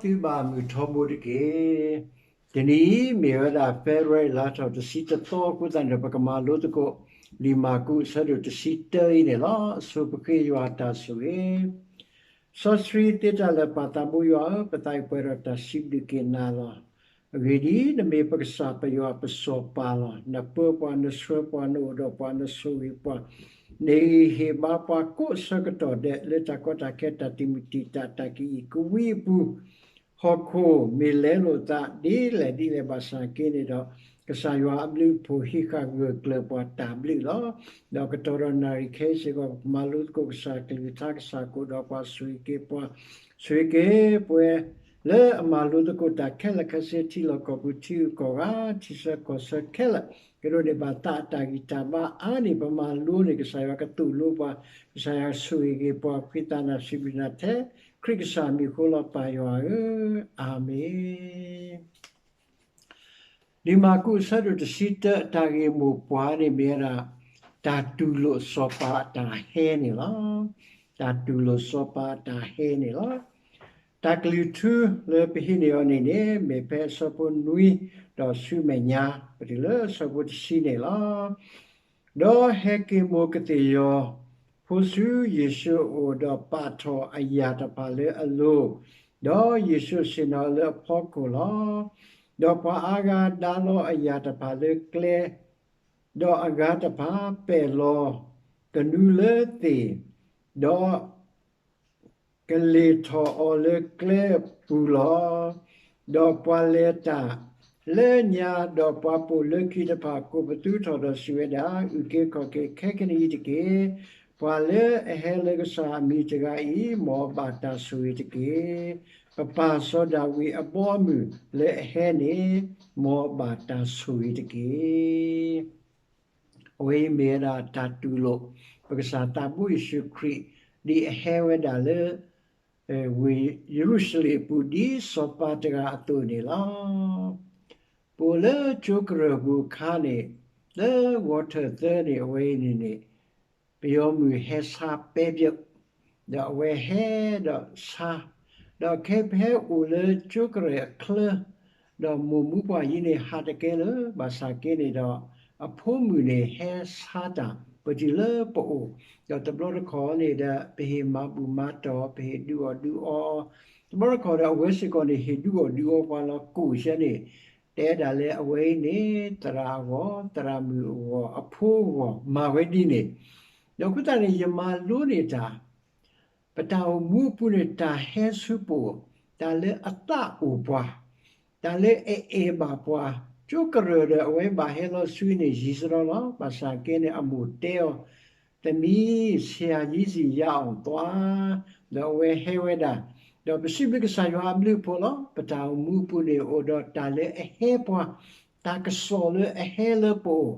သုဘၣ်မုၢ်ထီဘိတက့ၢ်. တနံၤအံၤမ့ၢ်ဝဲဒၣ် February လါထီၣ်တဆံတသီအဃိသတးန့ၣ်ဒီး ပကမၤလိသကိး လံာ်မၢ်ကူး အဆၢဒိၣ်တဆံတၢအံၤန့ၣ်လီၤ. အဆိပဃ့ယွၤအတၢ်ဆိၣ်ဂ့ၤ စီဆှံသ့တၢ်လၢာ် ပၢ်သးဘိယွၤဧၢ, ပသးအံၤပှဲၤဒီးတၢ်စံးဘျုးက့ၤနၤလီၤ. အဂ့ၢ်ဒ်အံၤ, နမ့ၢ်ပကစၢ်ပယွၤပစီၤပၤလီၤ. နပၢပှၤ, နဆှၢပှၤ, နအိၣ်ဒီးပှၤ, နဆိၣ်ဂ့ၤပှၤ, နဟ့ၣ်ဂံၢ်ဟ့ၣ်ဘါပှၤကိးဆၢကတီၢ်ဒဲး လၢတၢ်ကီတၢ်ခဲ တၢ်တံာ်မုၢ်တံာ်တာ် တၢ်ကံၣ်အံၤကဝံအပူၤ ဟီၣ်ခိၣ်မ့ၢ်လဲလိာ်သးဒ်လဲၣ်ဒ်လဲၣ်ဘၣ်ဆၣ်က့န့ၣ်ဒီး, ကစၢ်ယွၤအဘျုးအဖှိၣ်ဟံးဃာ်ဂၢၢ်ကျၢၤပှၤတၢ်ဘျုးလီၤ. ဒီးကတီၢ်ဒီးနၣ်ရံၣ်ခဲအံၤစ့ၢ်ကီး ပကမၤလိသကိးကစၢ်အကလုၢ်ကထါ ကစၢ်ကအိၣ်ဒီးပှၤ ဆိၣ်ဂ့ၤက့ၤပှၤ, ဆိၣ်ဂ့ၤက့ၤပှၤလၢအမၤလိသကိးတၢ်ခဲလၢာ်ခဲဆ့ ထံလီၢ်ကီၢ်ပူၤ ထံဂုၤကီၢ်ဂၤ ထံဆၢကီၢ်ဆၢခဲလၢာ်, ကဒိးန့ၢ်ဘၣ်သးအတၢ်ဂံၢ်တၢ်ဘါအါန့ၢ် ပမၤလိန့ၣ် ကစၢ်ယွၤကသိၣ်လိပှၤ, ကစၢ်ယွၤဆိၣ်ဂ့ၤက့ၤပှၤ ဃံသးနၢ်စံးဘျုးနၤထဲ ခရံာ်ကစၢ်မံၤအဃိလီၤ ပၢ်ယွၤဧၢ, အၤမ့ၣ်. လံာ်မၢ်ကူးအဆၢဒိၣ်တဆံတၢ အတၢ်ဂ့ၢ်မိၢ်ပှၢ်န့ၣ်မ့ၢ်ဝဲဒၣ် တၢ်တူၢ်လိာ်စီၤပၤအတၢ်ဟဲန့ၣ်လီၤ. တၢ်တူၢ်လိာ်စီၤပၤအတၢ်ဟဲန့ၣ်လီၤ. တၢ်ကလုၢ်ထူလၢပဟံးန့ၢ်အီၤန့ၣ်န့ၣ် မ့ၢ်ဖဲအဆၢဖိနွံဒီးဆူမဲာ်ညါ ပတုၤလၢအဆၢဖိတဆံန့ၣ်လီၤ. ဒီးဟဲက့ၤမိၢ်ကသ့ၣ်ယီၤဖိဆူယ့ၣ်ၡူးအအိၣ် ဒီးပာ်ထီၣ်အယၣ်တဖၣ်လၢအလိၤ, ဒီးယ့ၣ်ၡူးဆ့ၣ်နီၤလၢအဖီခိၣ်လီၤ. ဒီးပှၤအါဂၤဒါလီၤအယၣ်တဖၣ်လၢကျဲ, ဒီးအဂၤတဖၣ်ပဲာ်လီၤကနူလၢသ့ၣ်, ဒီး ကလ့ၢ်ထီၣ်အီၤလၢကျဲအပူၤလီၤ. ဒီးပှၤလဲၤတၢ်လၢညါ, ဒီးပှၤပိာ်လၢခံတဖၣ်ကိးပသူထီၣ်ဒီးစံးဝဲဒၣ်, အုၣ်က့ၤခီၣ်က့ၤခဲကနံၣ်အံၤတက့ၢ်. ပှၤလၢအဟဲလၢကစၢ်အမံၤတဂၤအံၤ မ်အဘၣ်တၢ်ဆိၣ်ဂ့ၤတက့ၢ်. ပပၢ်စီၤဒၤဝံးအဘီအမုၢ်လၢအဟဲန့ၣ် မ်အဘၣ်တၢ်ဆိၣ်ဂ့ၤတက့ၢ်. အဝဲအံၤမ့ၢ်ဝဲဒၣ်တၢ်တူၢ်လိာ် ပကစၢ်သးဘိယ့ၣ်ၡူးခရံာ် ဒ်အဟဲဝဲဒၣ်လၢ ဝ့ၢ်ယရူၤၡလ့ၣ်အပူၤ ဒ်စီၤပၤတဂၤအသိးန့ၣ်လီၤ. ပအိၣ်လၢကၠိကရၢၢ်ပူၤအခါန့ၣ် လၢဂီၤထၢၣ်သၢန့ၣ် အဝဲအံၤန့ၣ်န့ၣ် ပယီၤမုၢ်ဟဲဆါပဲဘျုး, ဒီးအဝဲဟဲဒီးဆါ, ဒီးခဲအံၤပဟဲအိၣ်လၢကၠိကရၢၢ်အချၢ, ဒီးမိၢ်မူပှၢ်ယံၤန့ၣ် ဟးတကဲလၢၤ ဘၣ်ဆၣ်က့န့ၣ်ဒီး အဖိမုၣ်န့ၣ်ဟဲဆါတၢ် ပတုၤလၢပအိၣ်, ဒီးတဘျီတခီၣ်န့ၣ်ဒီး ပဟ့ၣ်မၤဘူၣ်မၤတီၢ် ပဟ့ၣ်ဒုးအီၣ်ဒုးအီ, တဘျီတခီၣ်ဒီး အဝဲစ့ၢ်ကီးန့ၣ် ဟ့ၣ်ဒုးအီၣ်ဒုးအီပှၤလီၤ ကိၣ်ဆၢန့ၣ် တဲဒၣ်လၢအဝဲအံၤန့ၣ် သရၣ်အဂီၢ်, သရၣ်မုၣ်အဂီၢ်, အဖိအဂီၢ် မၤဝဲဒ်န့ၣ်, ဒီးအဃိသတးန့ၣ် ယမၤလိန့ၢ်တၢ် ပတၢ်အိၣ်မူအပူၤန့ၣ် တၢ်ဟဲဆူပအိၣ်, တၢ်လၢအသးအိၣ်ပှၤ, တၢ်လၢအအဲၣ်ဘၣ်ပှၤ, ကၠိကရၢၢ်ဒီးအဝဲဘၣ်ဟဲလီၤဆူန့ၣ် ယံာ်စရီလီၤ. ဘၣ်ဆၣ်က့န့ၣ် အမိၢ်တဲအီၤ, သမီး, ဆရာကြီးဆီရောက်အောင်သွား, ဒီးအဝဲဟဲဝဲဒၣ်, ဒီးပစံးဘျုးကစၢ်ယွၤအဘျုးအဖှိၣ်လီၤ. ပတၢ်အိၣ်မူအပူၤန့ၣ် အိၣ်ဒီးတၢ်လၢအဟဲပှၤ, တၢ်ကစီၣ်လၢအဟဲလၢပအိၣ်,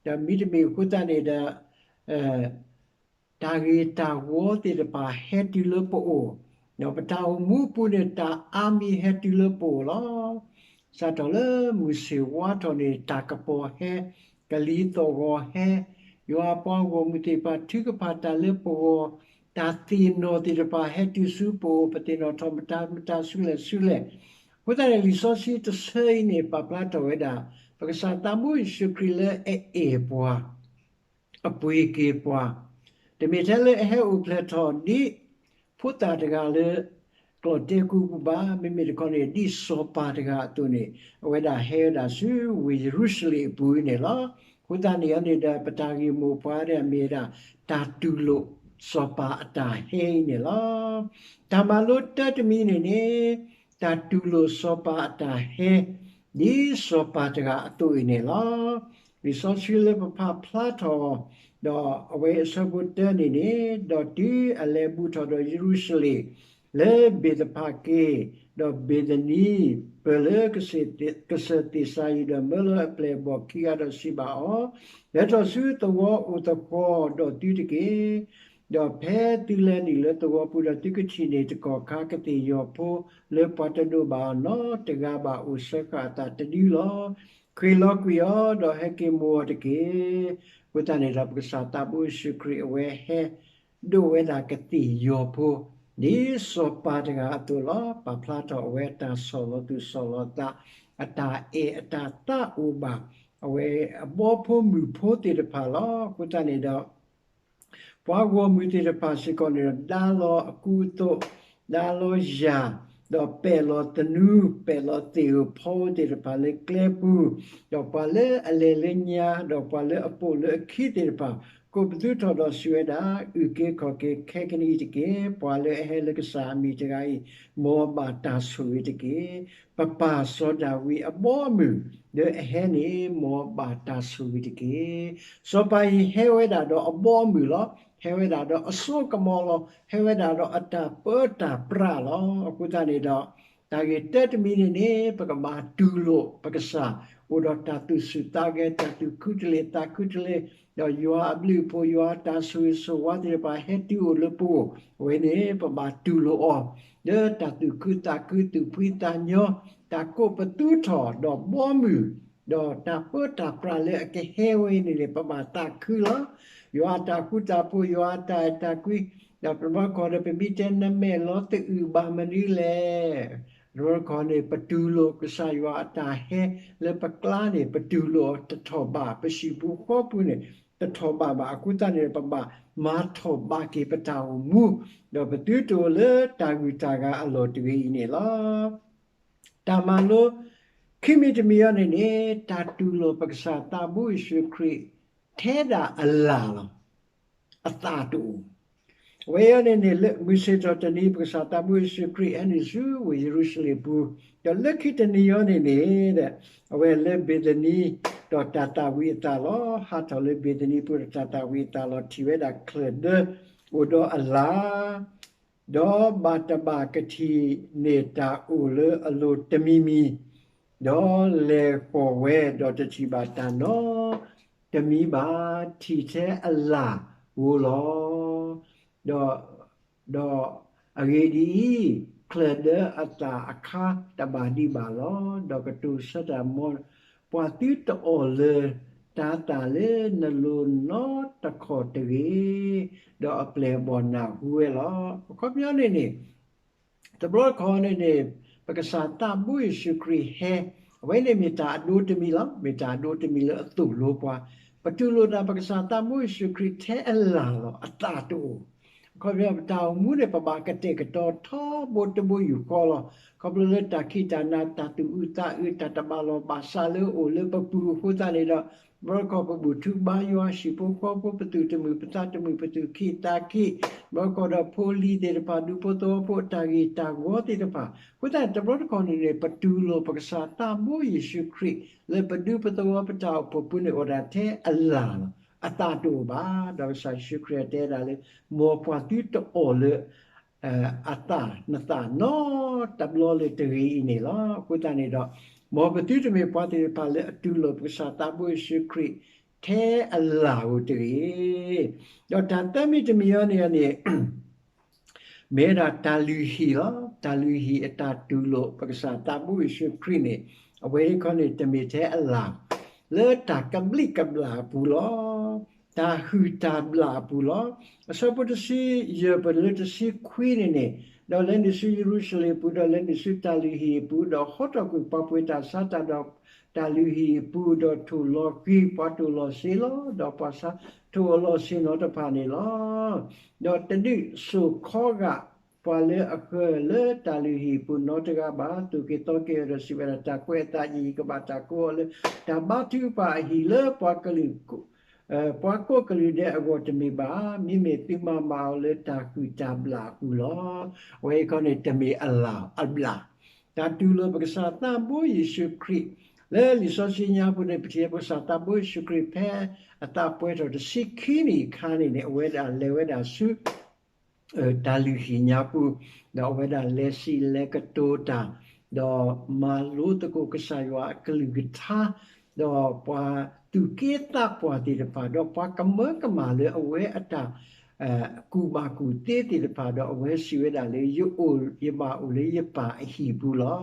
ဒီးမ့တမ့ၢ်အဃိသတးန့ၣ်ဒီး တၢ်ဂ့ၤတၢ်ဝီသ့ၣ်တဖၣ်ဟဲတုၤလၢပအိၣ်, ဒီးပတၢ်အိၣ်မူအပူၤန့ၣ် တၢ်အါမံၤဟဲတုၤလၢပအိၣ်လီၤ. စးထီၣ်လၢမုၢ်ဆ့ၣ်ဝါထီၣ်န့ၣ် တၢ်ကပီၤဟဲ, ကလံၤသီၣ်ဂီၤဟဲ, ယွၤအပှၤဂီၢ်မုၢ်သ့ၣ်တဖၣ်ထုကဖၣ်တၢ်လၢပဂီၢ်, တၢ်သ့ၣ်နီၣ်သ့ၣ်တဖၣ်ဟဲတုၤဆူပအိၣ်, ပသ့ၣ်နီၣ်ထီၣ်မတၤမတၤဆူလဲၣ်ဆူလဲၣ်. အဃိသတးန့ၣ် လံာ်စီဆှံတဆၢအံၤန့ၣ် ပာ်ဖျါထီၣ်ဝဲဒၣ် ပကစၢ်သးဘိယ့ၣ်ၡူးခရံာ်လၢအအဲၣ်ပှၤ အပှ့ၤက့ၤပှၤ, တမ့ၢ်ထဲလၢအဟဲအိၣ်ဖျဲၣ်ထီၣ်ဒ်ဖိသၣ်တဂၤလၢ ကျီၢ်တဲကူပူၤဘၣ်, မ့မ့ၢ်တခီန့ၣ် ဒ်စီၤပၤတဂၤအသိးန့ၣ် အဝဲဒၣ်ဟဲဝဲဒၣ်ဆူဝ့ၢ်ယရူၤၡလ့ၣ်အပူၤန့ၣ်လီၤ. အဃိသတးန့ၣ်န့ၣ်ဒီး ပတၢ်ဂ့ၢ်မိၢ်ပှၢ်ဒၣ်မ့ၢ်ဝဲဒၣ် တၢ်တူၢ်လိာ်စီၤပၤအတၢ်ဟဲအံၤန့ၣ်လီၤ. တၢ်မၤလိတၢတမံၤန့ၣ်န့ၣ် တၢ်တူၢ်လိာ်စီၤပၤအတၢ်ဟဲ ဒ်စီၤပၤတဂၤအသိးအံၤန့ၣ်လီၤ. လံာ်စီဆှံလၢပဖးဖျါထီၣ် ဒီးအဝဲအဆၢဖိတၢန့ၣ်န့ၣ်, ဒီးတုၤအလဲၤဘူးထီၣ်ဒီးယရူၤၡလ့ၣ် လၢဘ့းသဖၤက့ၤ, ဒီးဘ့းသနံ ပၢၢ်လၢကစၢၢ်သ့းစၤယံး ဒီးမၢလီၤအပျဲၢ်အဘီၣ်ခံဂၤဒီးစံးဘၣ်အီၤ, လဲၤထီၣ်ဆူသဝီအိၣ်သဃီၤဒီးသုတက့ၢ်. ဒီးဖဲသုလဲၤနုာ်လၢသဝီပူၤဒီး သုကထံၣ်န့ၢ်တကီၢ်ခါကသ့ၣ်ယီၤဖိ လၢပှၤတဒိးဘၣ်အီၤနီတဂၤဘၣ် အိၣ်စၢဃာ်အသးတဒုလီၤ. ဃ့ၢ်လီၤကွံာ်အီၤ ဒီးဟဲက့ၤမိၢ်အီၤတက့ၢ်. အဃိသတးန့ၣ်ဒီး ပကစၢ်သးဘိယ့ၣ်ၡူးခရံာ်အဝဲဟဲဒိးဝဲဒၣ်ကသ့ၣ်ယီၤဖိ ဒ်စီၤပၤတဂၤအသိးလီၤ. ပာ်ဖျါထီၣ်အဝဲအတၢ်ဆီၣ်လီၤသူၣ်ဆီၣ်လီၤသး, အတၢ်အဲၣ်အတၢ်သးအိၣ်ဘၣ် အဝဲအဘီဖိမုၣ်ဖိသ့ၣ်တဖၣ်လီၤ. အဃိသတးန့ၣ်ဒီး ပှၤဂီၢ်မုၢ်သ့ၣ်တဖၣ်စ့ၢ်ကီးန့ၣ်ဒီး ဒါလီၤအကူအသိး, ဒါလီၤယၢ်, ဒီးပဲာ်လီၤသနူ, ပဲာ်လီၤသ့ၣ်ဧိၤဖီဧိၤသ့ၣ်တဖၣ်လၢကျဲပူၤ, ဒီးပှၤလၢအလဲၤလၢညါ, ဒီးပှၤလၢအပိာ်လၢအခံသ့ၣ်တဖၣ်, ကိးပသူထီၣ်ဒီးစံးဝဲဒၣ်, အုၣ်က့ၤခီၣ်က့ၤခဲကနံၣ်အံၤတက့ၢ်. ပှၤလၢအဟဲလၢကစၢ်အမံၤတဂၤအံၤ, မ်အဘၣ်တၢ်ဆိၣ်ဂ့ၤတက့ၢ်. ပပၢ်စီၤဒၤဝံးအဘီအမုၢ် လၢအဟဲန့ၣ် မ်အဘၣ်တၢ်ဆိၣ်ဂ့ၤတက့ၢ်. စီၤပၤအံၤဟဲဝဲဒၣ်ဒီးအဘီအမုၢ်လီၤ. ဟဲဝဲဒၣ်ဒီးအစိကမီၤလီၤ. ဟဲဝဲဒၣ်ဒီးအတၢ်ပၢတၢ်ပြးလီၤ. အဃိသတးန့ၣ်ဒီး တၢ်ဂ့ၢ်တၢတမံၤန့ၣ်န့ၣ် ပကဘၣ်တူၢ်လိာ်ပကစၢ် အိၣ်ဒီးတၢ်သူၣ်ဆူၣ်သးဂဲၤ တၢ်သူၣ်ခုတလ့ၢ်သးခုတလ့ၢ်, ဒီးယွၤအဘျုးအဖှိၣ် ယွၤအတၢ်ဆိၣ်ဂ့ၤဆိၣ်ဝါသ့ၣ်တဖၣ် ဟဲတုၤအိၣ်လၢပဂီၢ်, အဝဲန့ၣ် ပဘၣ်တူၢ်လိာ်အီၤ လၢတၢ်သူၣ်ခုသးခု သူၣ်ဖှံသးညီ, တၢ်ကိးပသူထီၣ်ဒီးဘီမုၢ်, ဒီးတၢ်ပၢတၢ်ပြးလၢအကဟဲဝဲအံၤန့ၣ်န့ၣ် ပဘၣ်သးခုလီၤ. ယွၤအတၢ်ဃူတၢ်ဖိး, ယွၤအတၢ်အဲၣ်တၢ်ကွံ, ဒီးတဘျီတခီၣ်ဒီး ပမ့ၢ်တဲနမဲာ်လီၤသအုးဘၣ်မနုၤလဲၣ်. တဘျီတခီၣ်န့ၣ် ပတူၢ်လိာ်ကစၢ်ယွၤအတၢ်ဟဲလၢပကျါန့ၣ် ပတူၢ်လိာ်အီၤတထီၣ်ဘး, ပဟံၣ်ပူၤဃီပူၤန့ၣ် တထီၣ်ဘးဘၣ်. အဃိသတးန့ၣ် ပဘၣ်မၤထီၣ်ဘးက့ၤပတၢ်အိၣ်မူ, ဒီးပသုတအိၣ်လၢတၢ်ဂုၤတၢ်ဂၤအလီၢ်တဂ့ၤအံၤန့ၣ်လီၤ. တၢ်မၤလိခံမံၤတမံၤအံၤန့ၣ်န့ၣ် တၢ်တူၢ်လိာ်ပကစၢ်သးဘိယ့ၣ်ၡူးခရံာ် ထဲဒၣ်အလၢ်လီၤ. အသးတအိၣ်. အဝဲအံၤန့ၣ်န့ၣ် လၢမုၢ်ဆ့ၣ်ထီၣ်တနံၤ ပကစၢ်သးဘိယ့ၣ်ၡူးခရံာ် ဟဲနုာ်ဆူဝ့ၢ်ယရူၤၡလ့ၣ်ပူၤ, ဒီးလၢခံတနံၤအံၤန့ၣ်န့ၣ် အဝဲလၢဘ့ၤသနံ ဒီးတၢ်သၣ်ဝံၤအသးလီၤ. ဟးထီၣ်လၢဘ့ၤသနံပူၤဒီးတၢ်သၣ်ဝံၤအသးလီၤ. ထံၣ်ဝဲဒၣ်ချၢၣ်ဒၢ အိၣ်ဒီးအလၢ် ဒီးဘၣ်တဘၣ်ကထံၣ်န့ၢ်တၢ်အိၣ်လၢအလိၤတမံၤမံၤ, ဒီးလဲၤဃီၤဝဲဒီးတထံၣ်ဘၣ်တၢ်နီတမံၤဘၣ်. ထံၣ်ထဲအလၢ်ဧိၤလီၤ. ဒီး ဒီးအဂ့ၢ်ဒ်အံၤ, ချၢၣ်ဒၢအသၣ်အခါတဘၣ်ဒံးဘၣ်လီၤ. ဒီးကတိၤဆၢတၢ် မ်ပှၤသုတအီၣ်လၢၤတၤသၣ်လၢနလိၤနီတခီၣ်တဂ့ၤ, ဒီးအပျဲၢ်အဘီၣ်နၢ်ဟူဝဲလီၤ. အခီပညီန့ၣ်န့ၣ် တဘျီတခီၣ်န့ၣ်န့ၣ် ပကစၢ်သးဘိယ့ၣ်ၡူးခရံာ်ဟဲ, အဝဲန့ၣ်မ့ၢ်တၢ်အဒိတမံၤလီၤ. မ့ၢ်တၢ်အဒိတမံၤလၢအသိၣ်လိပှၤ, ပတူၢ်လိာ်ဒၣ်ပကစၢ်သးဘိယ့ၣ်ၡူးခရံာ်ထဲအလၢ်လီၤ. အသးတအိၣ်. အခီပညီ ပတၢ်အိၣ်မူန့ၣ် ပဘၣ်ကတဲာ်ကတီၤထီဘိတဘိယူၢ်ဃီလီၤ. ခီဖျိလၢတၢ်ခံးတၢ်နၤ တၢ်သူၣ်အုးသးအုး တၢ်တဘၣ်လီၢ်ဘၣ်စးလၢအအိၣ်လၢပပူၤအဃိသတးန့ၣ်ဒီး တဘျီတခီၣ်ပဘူၣ်ထူဘါယွၤ ဟံၣ်ဖိဃီဖိ ပသူၣ်တမုာ်ပသးတမုာ် ပသူၣ်ခံးသးခံး, တဘျီတခီၣ်ဒီးဖိလံၤသ့ၣ်တဖၣ် ဒူဖိသဝီဖိအတၢ်ဂ့ၢ်တၢ်ဝီသ့ၣ်တဖၣ်, အဃိသတးန့ၣ် တဘျီတခီၣ်န့ၣ်န့ၣ် ပတူၢ်လိာ်ပကစၢ်သးဘိယ့ၣ်ၡူးခရံာ် လၢပဒူပသဝီပတၢ်အိၣ်ဖှိၣ်ပူၤန့ၣ်အိၣ်ဒၣ်ထဲအလၢ်လီၤ. အသးတအိၣ်ဘၣ်. ဒီးကစၢ်ယ့ၣ်ၡူးခရံာ်တဲဒၣ်လၢ မ်ပှၤသုတအီၣ်လၢ အသၣ်နသးနီတဘျီလၢၤတဂ့ၤအံၤန့ၣ်လီၤ. အဃိသတးန့ၣ်ဒီး မ်ပသုတမ့ၢ်ပှၤသ့ၣ်တဖၣ်လၢအတူၢ်လိာ်ပကစၢ်သးဘိယ့ၣ်ၡူးခရံာ် ထဲအလၢ်ဧိၤတဂ့ၤ. ဒီးတၢ်သၢမံၤတမံၤအံၤန့ၣ်န့ၣ် မ့ၢ်ဝဲဒၣ်တၢ်လုၢ်ဟံၣ်လီၤ. တၢ်လုၢ်ဟံၣ်အတၢ်တူၢ်လိာ်ပကစၢ်သးဘိယ့ၣ်ၡူးခရံာ်န့ၣ် အဝဲအံၤခီန့ၣ် တမ့ၢ်ထဲအလၢ် လၢတၢ်ကဘျံးကဘျၣ်အပူၤလီၤ. တၢ်ဟုၣ်တၢ်ဘျၣ်အပူၤလီၤ. အဆၢဖိတဆံယဲၢ်ပလၢတဆံခွံန့ၣ်န့ၣ်, ဒီးလဲၤနုာ်ဆူယရူၤၡလ့ၣ်အပူၤ, ဒီးလဲၤနုာ်ဆူတၢ်လုၢ်ဟံၣ်အပူၤ, ဒီးဟီထီၣ်ကွံာ်ပှၤပှ့ၤတၢ်ဆါတၢ်ဒီးတၢ်လုၢ်ဟံၣ်အပူၤ, ဒီးထိၣ်လီၤဃံၤပှၤထိၣ်လီၤဆ့လီၤ. ဒီးပှၤဆါထိၣ်အီၤလီၤဆ့ၣ်နီၤတဖၣ်န့ၣ်လီၤ. ဒီးတဒုးစိာ်ခီဂာ်ပှၤလၢအဃၢၤလၢတၢ်လုၢ်ဟံၣ်အပူၤနီတဂၤဘၣ်. သိၣ်က့ၤသီက့ၤအီၤဒီးစံးဝဲဒၣ်, တၢ်ကွဲးအသးဒ်အံၤ, ယကဘၣ်တၢ်ကိးအီၤလၢတၢ်ဘါထုကဖၣ်အဟံၣ်လၢပှၤကလုာ် ပှၤကိးကလုာ်ဒဲးအဂီၢ်တမ့ၢ်ဘၣ်, မ့မ့ၢ်သုမၤဘၣ်အီၤလၢတၢ်ဟုၣ်တၢ်ဘျၣ်အပူၤလီၤ. အဝဲအံၤခီန့ၣ် တမ့ၢ်အလၢ်အဘျၣ်. တၢ်တူၢ်လိာ်ပကစၢ်သးဘိယ့ၣ်ၡူးခရံာ် လၢလံာ်စီဆှံညါပူၤန့ၣ် ပထံၣ်ပကစၢ်သးဘိယ့ၣ်ၡူးခရံာ် ဖဲအသးပှဲၤထီၣ်တဆံခံနံၣ်အခါန့ၣ်န့ၣ် အဝဲဒၣ်လဲၤဝဲဒၣ်ဆူ တၢ်လုၢ်ဟံၣ်ညါပူၤ, ဒီးအဝဲဒၣ်လဲၤစံးလဲၤကတိၤတၢ်, ဒီးမၤလိသကိးကစၢ်ယွၤအကလုၢ်ကထါ, ဒီးပှၤသူၣ်က့သးပှၢ်သ့ၣ်တဖၣ်, ဒီးပှၤကမၢကမၣ်လၢအဝဲအတၢ် ကူၣ်ဘၣ်ကူၣ်သ့သ့ၣ်တဖၣ်, ဒီးအဝဲစံးဝဲဒၣ်လၢ ယအိၣ်ယဘၣ်အိၣ်လၢယပၢ်အဟံၣ်ပူၤလီၤ.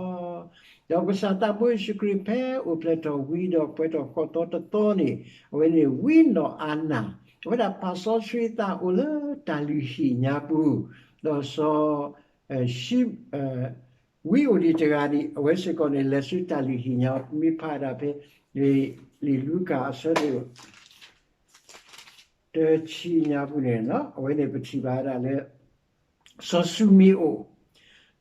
ဒီးပကစၢ်သးဘိယ့ၣ်ၡူးခရံာ်ဖဲအိၣ်ဖျဲၣ်ထီၣ်ဝံၤဒီးပှဲၤထီၣ်ဃိးသီတသီန့ၣ်, အဝဲန့ၣ်ဝံနီၢ်အါနၢ်, အဝဲဒၣ်ပာ်စီဆှံအသးအိၣ်လၢတၢ်လုၢ်ဟံၣ်ညါပူၤ, ဒီးစီၤ ဝံအိၣ်ဒံးတဂၤဒံး အဝဲစ့ၢ်ကီးန့ၣ် လဲၤဆူတၢ်လုၢ်ဟံၣ်ညါ ပမ့ၢ်ဖးဒၣ်ဖဲ လံာ်လူၤကၣ်အဆၢဒိၣ် တဆံညါပူၤန့ၣ် အဝဲန့ၣ်ပထံၣ်ဘၣ်ဝဲဒၣ်လၢ စီၤၡူမ့အိၣ်,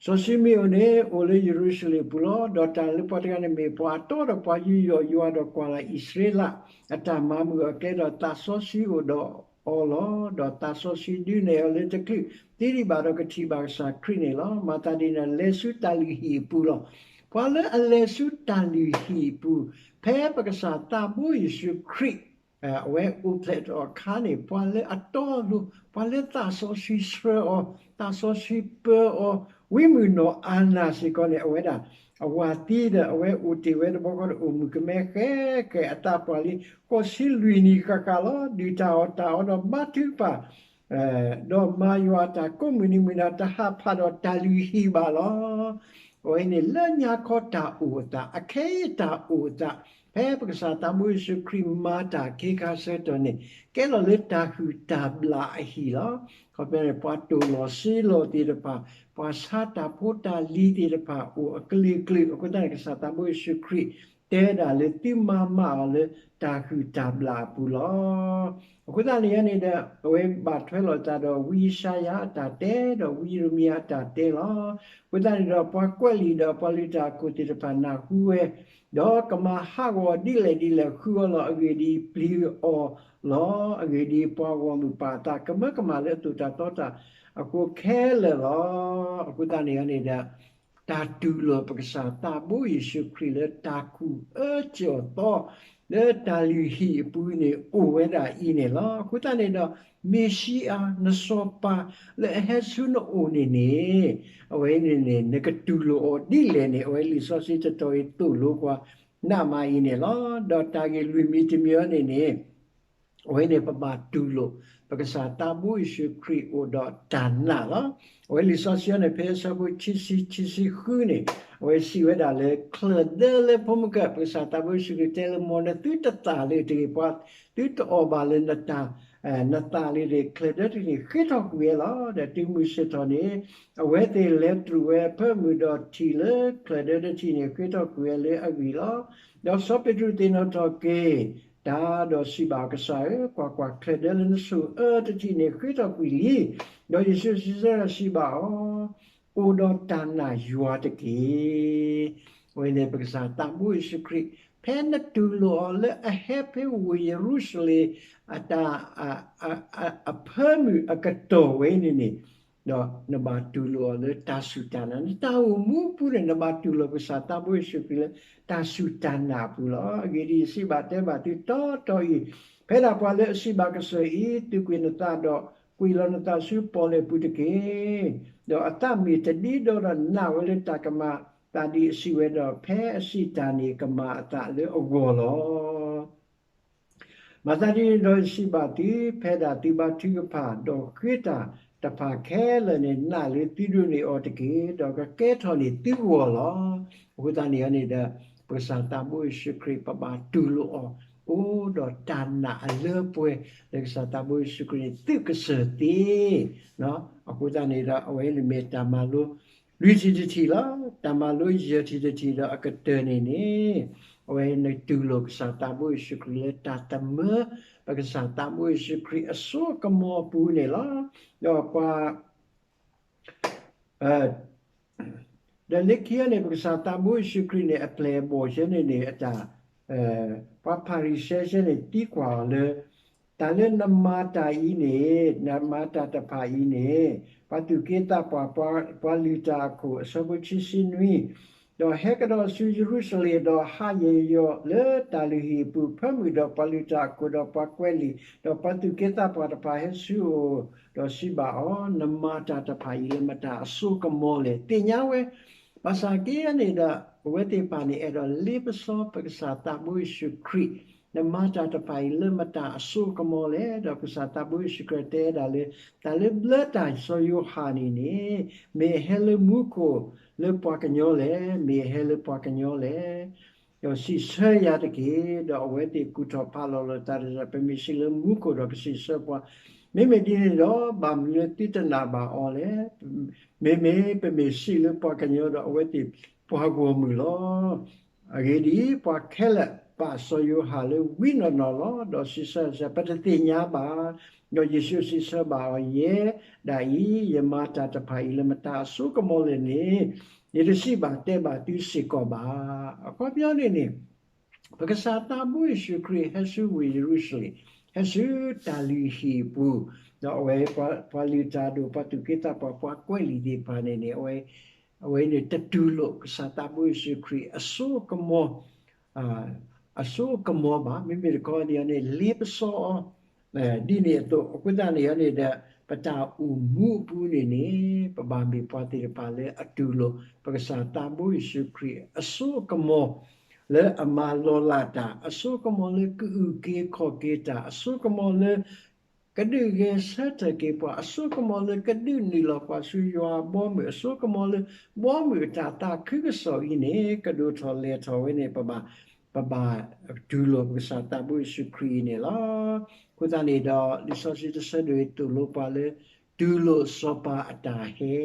စီၤၡူမ့အိၣ်န့ၣ် အိၣ်လၢယရူၤၡလ့ၣ်အပူၤလီၤ. ဒီးတၢ်လၢပှၤတဂၤန့ၣ်မ့ၢ်ပှၤအတီဒီးပှၤယူးယီၣ်ယွၤဒီးကွၢ်လၢ်အံၣ်စရ့လးအတၢ်မၤမုာ်အကျဲ ဒီးသးစီဆှံအိၣ်ဒီးအီၤလီၤ. ဒီးသးစီဆှံဒုးနဲၣ်အီၤလၢတချုး သံဒံးဘၣ်ဒီးကထံၣ်ဘၣ်ကစၢ်ခရံာ်န့ၣ်လီၤ. မၤသးဒ်န့ၣ် လဲၤဆူတၢ်လုၢ်ဟံၣ်အပူၤလီၤ. ပှၤလၢအလဲၤဆူတၢ်လုၢ်ဟံၣ်အပူၤ ဖဲပကစၢ်သးဘိယ့ၣ်ၡူးခရံာ် အဝဲအိၣ်ဖျဲၣ်ထီၣ်အခါန့ၣ် ပှၤလၢအတီအလိၤ, ပှၤလၢသးစီဆှံဆှၢအီၤ, သးစီဆှံပၢအီၤ, ဝံမုၣ်နီၢ်အၤနၤစ့ၢ်ကီးန့ၣ် အဝဲဒၣ် အဝၤသံဒီး အဝဲအိၣ်တ့ၢ်ဝဲတဘျီဃီဒီး အိၣ်မုာ်ကမဲဃဲဃဲ အသးပှၢ်လံ ဃိးဆံလွံၢ်နံၣ်ဃၣ်ဃၣ်လီၤ. ဒုၣ်တၢ်အီၣ်တၢ်အီဒီးဘါထုကဖၣ် ဒီးမၤယွၤအတၢ်ကိးမုၢ်နံၤမုၢ်နၤ တဟးဖးဒီးတၢ်လုၢ်ဟံၣ်ဘၣ်လီၤ. အဝဲအံၤန့ၣ် လၢညါခီတၢ်အိၣ်အသး အခဲအံၤတၢ်အိၣ်အသး ဖဲပကစၢ်သးဘိယ့ၣ်ၡူးခရံာ်မၤတၢ်ခ့ခါဆၢကတီၢ်န့ၣ် ကဲလီၤလၢတၢ်ဟုၣ်တၢ်ဘျၣ်အဟံၣ်လီၤ. ခီဖျိန့ၣ် ပှၤတိၢ်လီၤစ့လီၤသ့ၣ်တဖၣ်, ပှၤဆါတၢ်ဖိတၢ်လံၤသ့ၣ်တဖၣ် အိၣ်အကလုာ်ကလုာ် အဃိသတးန့ၣ် ကစၢ်သးဘိယ့ၣ်ၡူးခရံာ် တဲဒၣ်လၢသုမၤမၤအီၤလၢတၢ်ဟုၣ်တၢ်ဘျၣ်အပူၤလီၤ. အဃိသတးန့ၣ်န့ၣ်ဒီး အဝဲဘၣ်ထွဲလိာ်သးဒီးဝံယၡါယၤအတၢ်တဲ ဒီးဝံယံးရမံယၤအတၢ်တဲလီၤ. အဃိသတးန့ၣ်ဒီး ပှၤကွဲးလံာ်ဒီးပှၤလုၢ်တၢ်အခိၣ်သ့ၣ်တဖၣ်နၢ်ဟူဝဲ, ဒီးကမၤဟးဂီၤဒ်လဲၣ်ဒ်လဲၣ် ဃုအီၤလီၤ. အဂ့ၢ်ဒ်အံၤ, ပျံၤအီၤလီၤ. အဂ့ၢ်ဒ်အံၤ, ပှၤဂီၢ်မုၢ်ပၢ်အသးကမၢကမၣ်လၢအသိၣ်တၢ်သီတၢ်အဃိခဲလၢာ်လီၤ. အဃိသတးန့ၣ်န့ၣ်ဒီး တၢ်တူၢ်လိာ်ပကစၢ်သးဘိယ့ၣ်ၡူးခရံာ်လၢတၢ်ကူၣ်အၢကူၣ်သီ လၢတၢ်လုၢ်ဟံၣ်အပူၤန့ၣ် အိၣ်ဝဲဒၣ်အံၤန့ၣ်လီၤ. အဃိသတးန့ၣ်ဒီး မ့ၣ်ၡံအၤ နစီၤပၤ လၢအဟဲဆူနအိၣ်န့ၣ်န့ၣ် အဝဲန့ၣ်န့ၣ် နကတူၢ်လိာ်အီၤဒ်လဲၣ်န့ၣ် အဝဲလံာ်စီဆှံတတီၤအံၤသိၣ်လိကွၢ်နးမးအံၤန့ၣ်လီၤ. ဒီးတၢ်ဂ့ၢ်လွံၢ်မံၤတမံၤအံၤန့ၣ်န့ၣ် အဝဲန့ၣ်ပဘၣ်တူၢ်လိာ် ပကစၢ်သးဘိယ့ၣ်ၡူးခရံာ်အိၣ်ဒီးတၢ်နာ်လီၤ. အဝဲလံာ်စီဆှံအံၤန့ၣ် ဖဲအဆၢဖိခံဆံ ခံဆံဃုန့ၣ် အဝဲစံးဝဲဒၣ်လၢ ချၢၣ်ဒၢလၢဖိမုၢ်ကၢၢ် ပကစၢ်သးဘိယ့ၣ်ၡူးခရံာ်တဲလၢ မ်နသုတသၣ်လၢၤတဂ့ၤ, ပှၤသုတအီၣ်ဘၣ်လၢ နသၣ်လၢၤတဂ့ၤ, ချၢၣ်ဒၢတထံၣ်န့ၣ် ဃ့ထီၣ်ကွံာ်ဝဲလီၤ. ဒီးတုၤမုၢ်ဆ့ၣ်ထီၣ်န့ၣ် အဝဲသ့ၣ်လဲၤတြူာ်ဝဲအဖၢမုၢ်ဒီးထံၣ်လၢ ချၢၣ်ဒၢတထံၣ်န့ၣ် ဃ့ထီၣ်ကွံာ်ဝဲလၢအဂံၢ်လီၤ. ဒီးစီၤပ့းတရူးသ့ၣ်နီၣ်ထီၣ်က့ၤ တၢ်ဒီးစံးဘၣ်အီၤ, ကစၢ်ဧၢ, ကွၢ်ကွၢ်, ချၢၣ်ဒၢလၢနဆိၣ်အၢတထံၣ်န့ၣ် ဃ့ထီၣ်ကွံာ်လံ. ဒီးယ့ၣ်ၡူးစံးဆၢစံးဘၣ်အီၤ, အိၣ်ဒီးတၢ်နာ်ယွၤတက့ၢ်. အဝဲန့ၣ် ပကစၢ်သးဘိယ့ၣ်ၡူးခရံာ် ဖဲနတူၢ်လိာ်အီၤလၢအဟဲဖဲဝ့ၢ်ယရူၤၡလ့ၣ် အတၢ် အဖၢမုၢ်အကတီၢ်ဝဲန့ၣ်န့ၣ် ဒီးနဘၣ်တူၢ်လိာ်အီၤလၢတၢ်စူၢ်တၢ်နာ်, နတၢ်အိၣ်မူအပူၤန့ၣ် နဘၣ်တူၢ်လိာ်ပကစၢ်သးဘိယ့ၣ်ၡူးခရံာ်လၢတၢ်စူၢ်တၢ်နာ်အပူၤလီၤ. အဂ့ၢ်ဒ်အံၤ, ယစံးဘၣ်တဲဘၣ်သုတီတီအံၤ, ဖဲဒၣ်ပှၤလၢအစံးဘၣ်ကစၢၢ်အံၤ, သူၣ်ကွံာ်နသးဒီးကွံာ်လီၤနသးဆူပီၣ်လဲၣ်ပူၤတက့ၢ်. ဒီးအသးမ့ၢ်တဒံဒီဒီးနာ်ဝဲလၢတၢ်ကမၤသးဒ်အစံးဝဲ, ဒီးဖဲအစံးတၢ်န့ၣ် ကမၤအသးလၢအဂီၢ်လီၤ. မၤသးဒ်န့ၣ်ဒီးယစံးဘၣ်သု, ဖဲဒၣ်သုဘါထုကဖၣ် ဒီးဃ့တၢ်တဖၣ်ခဲလၢာ်န့ၣ် နာ်လၢသုဒိးန့ၢ်အီၤတက့ၢ်. ဒီးကကဲထီၣ်န့ၢ်သုဂီၢ်လီၤ. အဃိသတးန့ၣ်န့ၣ်ဒီး ပကစၢ်သးဘိယ့ၣ်ၡူးခရံာ် ပဘၣ်တူၢ်လိာ်အီၤ အိၣ်ဒီးတၢ်နာ်အလၢပှဲၤ လၢကစၢ်သးဘိယ့ၣ်ၡူးခရံာ်န့ၣ် သုးကစၢၢ်သ့ အဃိသတးန့ၣ်ဒီး အဝဲန့ၣ်မ့ၢ်တၢ်မၤလိ လွံၢ်ထံၣ်တထံၣ်လီၤ. တၢ်မၤလိယဲၢ်ထံၣ်တထံၣ်ဒီးအကတၢၢ်န့ၣ်န့ၣ် အဝဲန့ၣ်တူၢ်လိာ်ကစၢ်သးဘိယ့ၣ်ၡူးခရံာ်လၢတၢ်သမၢ ပကစၢ်သးဘိယ့ၣ်ၡူးခရံာ်အစိအကမီၤအပူၤန့ၣ်လီၤ. ဒီးပှၤ ဒီးလၢခံန့ၣ် ပကစၢ်သးဘိယ့ၣ်ၡူးခရံာ်န့ၣ် အပျဲၢ်အဘီၣ်ဆၢန့ၣ်န့ၣ် အတၢ် ပှၤဖၤရံၤၡဲဆၢန့ၣ် သံကွၢ်အီၤလၢ တၢ်လၢနမၤတၢ်အံၤန့ၣ် နမၤတၢ်တဖၣ်အံၤန့ၣ် ပှၤသူၣ်က့သးပှၢ် ပှၤလုၢ်တၢ်အခိၣ် အဆၢဖိခံဆံနွံ ဒီးဟဲကဒီးဆူယရူၤၡလ့ၣ် ဒီးဟးယဲၢ်ယီၤလၢတၢ်လုၢ်ဟံၣ်အပူၤ ဖၢမုၢ်ဒီးပှၤလုၢ်တၢ်အခိၣ် ဒီးပှၤကွဲးလံာ် ဒီးပှၤသူၣ်က့သးပှၢ်တဖၣ်ဟဲဆူအအိၣ် ဒီးစံးဘၣ်အီၤ, နမၤတၢ်တဖၣ်အံၤလၢမတၤအစိကမီၤလဲၣ်. သ့ၣ်ညါဝဲ ဘၣ်ဆၣ်က့န့ၣ်ဒီး အဝဲသ့ၣ်တဖၣ်န့ၣ် အဲၣ်ဒိးလ့ပစီပကစၢ်သးဘိယ့ၣ်ၡူးခရံာ်, နမၤတၢ်တဖၣ်အံၤလၢမတၤအစိကမီၤလဲၣ်. ဒီးပကစၢ်သးဘိယ့ၣ်ၡူးခရံာ်တဲဒၣ်လၢ တၢ်လၢဘျၢတၢ်စီၤယိၤဟၣ်န့ၣ်န့ၣ် မ့ၢ်အဟဲလၢမူခိၣ်လၢပှၤကညီလဲၣ်, မ့ၢ်အဟဲလၢပှၤကညီလဲၣ်. ဒီးစံးဆၢယၤတက့ၢ်. ဒီးအဝဲသ့ၣ်ကူၣ်ထီၣ်ဖးလီၤလိာ်သးဒီး ပမ့ၢ်စံးလၢမူခိၣ်ဒီးကစံးဆၢပှၤ မ့မ့ၢ်ဒ်န့ၣ်ဒီး ဘၣ်မနုၤလၢသုတနာ်ဘၣ်အီၤလဲၣ်. မ့မ့ၢ်ပမ့ၢ်စံးလၢပှၤကညီဒီး အဝဲသ့ၣ်ပှၤဂီၢ်မုၢ်လီၤ. အဂ့ၢ်ဒ်အံၤ, ပှၤခဲလၢာ်ပာ်စီၤယိၤဟၣ်လၢဝံနီၢ်နီၢ်လီၤ. ဒီးစံးဆၢ, ပတသ့ၣ်ညါဘၣ်. ဒီးယ့ၣ်ၡူးစံးဆၢဘၣ်အီၤ, ယဲဒၣ်အံၤ ယမၤတၢ်တဖၣ်အံၤလၢမတၤအစိကမီၤလဲၣ်န့ၣ် ယတစံးဘၣ်တဲဘၣ်သုစ့ၢ်ကီးဘၣ်. အခီပညီန့ၣ်န့ၣ် ပကစၢ်သးဘိယ့ၣ်ၡူးခရံာ်ဟဲဆူဝ့ၢ်ယရူၤၡလ့ၣ်, ဟဲဆူတၢ်လုၢ်ဟံၣ်အပူၤ, ဒီးအဝဲပှၤလုၢ်တၢ်ဒိၣ် ပှၤသူၣ်က့သးပှၢ် ပှၤကွဲးလံာ်သ့ၣ်တဖၣ်န့ၣ်န့ၣ် အဝဲန့ၣ်တတူၢ်လိာ်ပကစၢ်သးဘိယ့ၣ်ၡူးခရံာ်အစိကမီၤ အစိကမီၤဘၣ်. မ့မ့ၢ်တခီန့ၣ်န့ၣ် လ့ပစီအီၤ ဒ်န့ၣ်အသိး အဃိသတးန့ၣ်န့ၣ်ဒီး ပတၢ်အိၣ်မူအပူၤန့ၣ်န့ၣ် ပဘၣ်မ့ၢ်ပှၤသ့ၣ်တဖၣ်လၢအတူၢ်လိာ် ပကစၢ်သးဘိယ့ၣ်ၡူးခရံာ်အစိကမီၤ လၢအမၤလီၤလးတၢ်, အစိကမီၤလၢကအုၣ်က့ၤခီၣ်က့ၤတၢ်, အစိကမီၤလၢ ကဒုးဂဲၤဆၢထၢၣ်က့ၤပှၤ, အစိကမီၤလၢကဒုးနုာ်လီၤပှၤဆူယွၤအဘီအမုၢ်, အစိကမီၤလၢ ဘီအမုၢ်အတၢ်သးခုကစီၣ်အံၤန့ၣ် ကဒိၣ်ထီၣ်လဲၢ်ထီၣ်ဝဲန့ၣ် ပဘၣ်, ပဘၣ်တူၢ်လိာ်ပကစၢ်သးဘိယ့ၣ်ၡူးခရံာ်အံၤန့ၣ်လီၤ. အဃိသတးန့ၣ်ဒီး လံာ်စီဆှံတဆၢဒိၣ်အံၤသိၣ်လိပှၤလၢ တူၢ်လိာ်စီၤပၤအတၢ်ဟဲ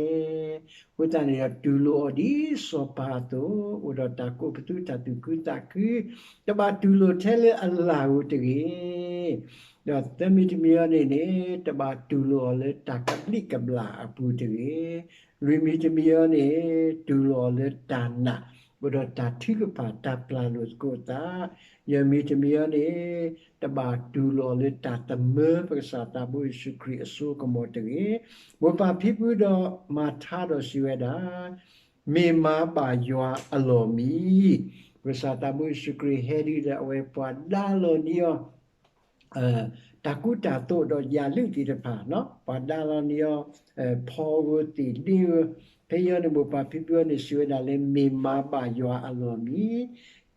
အဃိသတးန့ၣ်ဒီး တူၢ်လိာ်အီၤဒ်စီၤပၤအသိး, အိၣ်ဒီးတၢ်ကိးပသူ တၢ်သူၣ်ခုသးခု, တဘၣ်တူၢ်လိာ်ထဲလၢအလၢ်ဧိၤတဂ့ၤ. ဒီးသၢမံၤတမံၤအံၤန့ၣ်န့ၣ် တဘၣ်တူၢ်လိာ်အီၤလၢတၢ်ကဘျံးကဘျၣ်အပူၤတဂ့ၤ. လွံၢ်မံၤတမံၤအံၤန့ၣ် တူၢ်လိာ်အီၤလၢတၢ်နာ်, အိၣ်ဒီးတၢ်ထုကဖၣ် တၢ်ပျၢ်လိာ်သကိးသး, ယဲၢ်မံၤတမံၤအံၤန့ၣ် တဘၣ်တူၢ်လိာ်အီၤလၢတၢ်သမၢပကစၢ်သးဘိယ့ၣ်ၡူးခရံာ်အစိကမီၤတဂ့ၤ. မိၢ်ပၢ်ဖံဖုဒီးမၤထါဒီးစံးဝဲဒၣ်, မ့ၢ်မၤဘၣ်ယွၤအလီၢ်မံၤ, ပကစၢ်သးဘိယ့ၣ်ၡူးခရံာ်ဟဲဒ်ဒီး အဝဲပှၤဒါလီၤန့ၢ်အီၤ တၢ်ကူတၢ်သိးဒီးယၤလုၢ်သ့ၣ်တဖၣ်, ပှၤဒါလီၤန့ၢ်အီၤ ဖီဧိၤသ့ၣ်ဒ့ဧိၤ, ဖဲအံၤန့ၣ် မိၢ်ပၢ်ဖံဖုန့ၣ် စံးဝဲဒၣ်လၢ မ့ၢ်မၤဘၣ်ယွၤအလီၢ်မံၤ,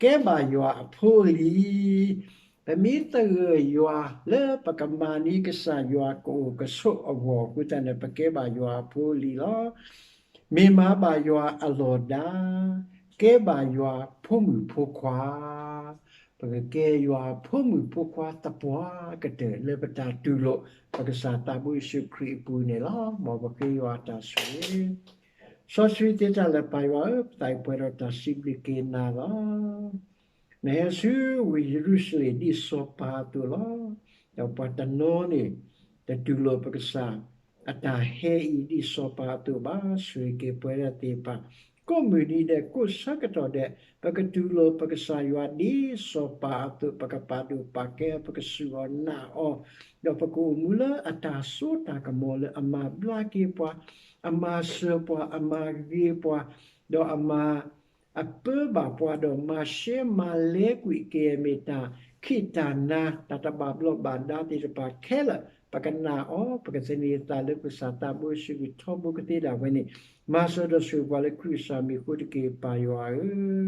ကဲဘၣ်ယွၤအဖိလံၤ, ပမ့ၢ်သဂၢၢ်ယွၤလၢပကမၤန့ၢ်ကစၢ်ယွၤကအိၣ်ကဆိးအဂီၢ်အဃိသတးန့ၣ် ပကဲဘၣ်ယွၤအဖိလံၤလီၤ. မ့ၢ်မၤဘၣ်ယွၤအလီၢ်ဒါ, ကဲဘၣ်ယွၤဖိမုၣ်ဖိခွါ, ပကကဲယွၤဖိမုၣ်ဖိခွါသပှၢ်ကတၢၢ်လၢပတၢ်တူၢ်လိာ် ပကစၢ်သးဘိယ့ၣ်ၡူးခရံာ်အပူၤန့ၣ်လီၤ. မ်ပဃ့ယွၤအတၢ်ဆိၣ်ဂ့ၤ စီဆှံသ့တၢ်လၢာ် ပၢ်ယွၤဧၢ, ပသးအံၤပှဲၤဒီးတၢ်စံးဘျုးက့ၤနၤလီၤ. နဟဲဆူဝ့ၢ်ယရူၤၡလ့ၣ်ဒ်စီၤပၤအသိးလီၤ. ဒီးပှၤတနီၤန့ၣ် တတူၢ်လိာ်ပကစၢ်အတၢ်ဟဲအံၤဒ်စီၤပၤအသိးဘၣ်. ဆိၣ်ဂ့ၤက့ၤပဝဲဒၣ်သ့ၣ်တဖၣ် ကိးမုၢ်နံၤဒဲး ကိးဆၢကတီၢ်ဒဲး ပကတူၢ်လိာ်ပကစၢ်ယွၤဒ်စီၤပၤအသိး, ပကပာ်ဒိၣ်ပာ်ကဲအီၤ, ပကစူၢ်အီၤနာ်အီၤ, ဒီးပကအိၣ်မူလၢအတၢ်စိတၢ်ကမီၤလၢအမၤဘျါက့ၤပှၤ, အမၤစၢၤပှၤ, အမၤဂ့ၤပှၤ, ဒီးအမၤ အပၢဘၣ်ပှၤဒီး မၤရှဲမၤလဲကွံာ်က့ၤ မ့ၢ်တၢ်ခံးတၢ်နၤ တၢ်တဘၣ်ဘျီးဘၣ်ဒါသ့ၣ်တဖၣ်ခဲလၢာ် ပကနာ်အီၤ, ပကသန့ၤအသးလၢပကစၢ်သးဘိယ့ၣ်ၡူးခရံာ်ထီဘိကသ့ဒၣ်ဝဲန့ၣ်, မၤစၢၤဒီးဆိၣ်ဂ့ၤပှၤလၢခရံာ်ကစၢ်မံၤအဃိတက့ၢ် ပၢ်ယွၤဧၢ.